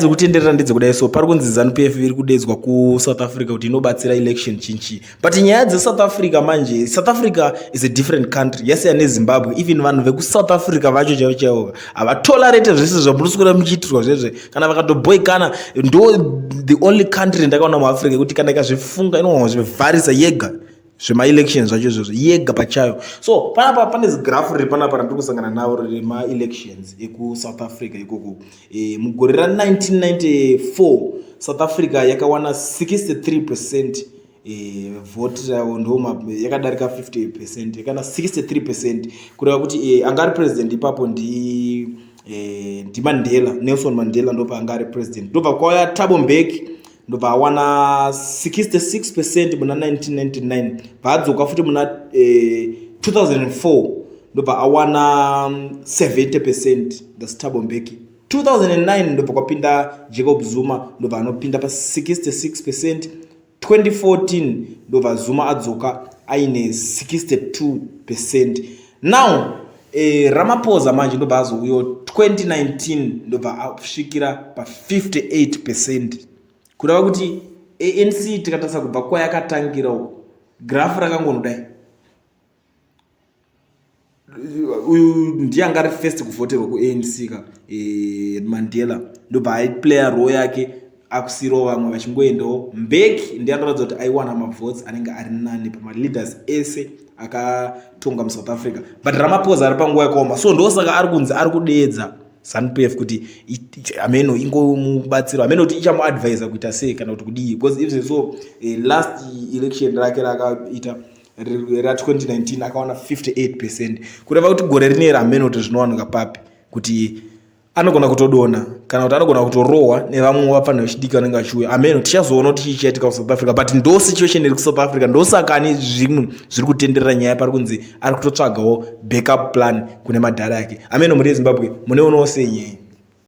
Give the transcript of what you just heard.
Nyaya dziri kutenderera ndedzekudai. So pari kunzi ZANU PF iri kudedzwa kuSouth Africa kuti inobatsira election chinchi, but nyaya dzeSouth Africa manje, South Africa is a different country, yasiyana neZimbabwe. Even vanhu vekuSouth Africa vacho chaivo chaivo havatolerate zvese zvamunoswera muchiitirwa zvezve. Kana vakatoboikana, ndo the only country ndakaona muAfrica yekuti kana ikazvifunga inogona kuzvivharisa yega zvemaelection zvacho izvozvo yega pachayo. So panapa pane zigraph riri panapa randiri kusangana navo remaelections ekuSouth Africa ikoko. Mugore ra1994 South Africa yakawana 63% vote ravo, ndo yakadarika 50%, yakana 63%, kureva kuti anga ari president ipapo ndiMandela, Nelson Mandela, ndopaanga ari president. Ndobva kwauya Thabo Mbeki, ndobva awana 66% muna 1999. Bvaadzoka futi muna 2004, ndobva awana 70%, that's Thabo Mbeki. 2009 ndobva kwapinda Jacob Zuma, ndobva anopinda pa66%. 2014 ndobva Zuma adzoka aine 62%. Now Ramaphosa manje ndobva azouyawo 2019, ndobva asvikira pa58%, kureva kuti ANC, tikatarisa kubva kwayakatangira uko, graph rakangonodai. Uyu ndiye anga ari first kuvhoterwa kuANC ka, Mandela, ndobva aiplaya role yake, akusiyirawo vamwe vachingoendawo. Mbeki ndiye anoratidza kuti aiwana mavotes anenge ari nani pamaleaders ese akatonga muSouth Africa, but Ramaphosa ari panguva yakaoma. So ndosaka ari kunzi ari kudeedza ZANU PF kuti ameno ingomubatsira, ameno kuti ichamuadvisa kuita sei kana kuti kudii, because if so last election rake rakaita ra2019 akawana 58%, kureva kuti gore rineri hameno kuti zvinowanika papi, kuti anogona kutodona kana kuti anogona kutorohwa nevamwe vapfanha vechidiki vanenge vachiuya. Ameno, tichazoona kuti chii chaitika kuSouth Africa, but ndo situation iri kuSouth Africa. Ndosaka ani zvimwe zviri kutenderera nyaya, pari kunzi ari kutotsvagawo backup plan kune madhara ake. Ameno, muri yeZimbabwe, muneonawo sei nyaya?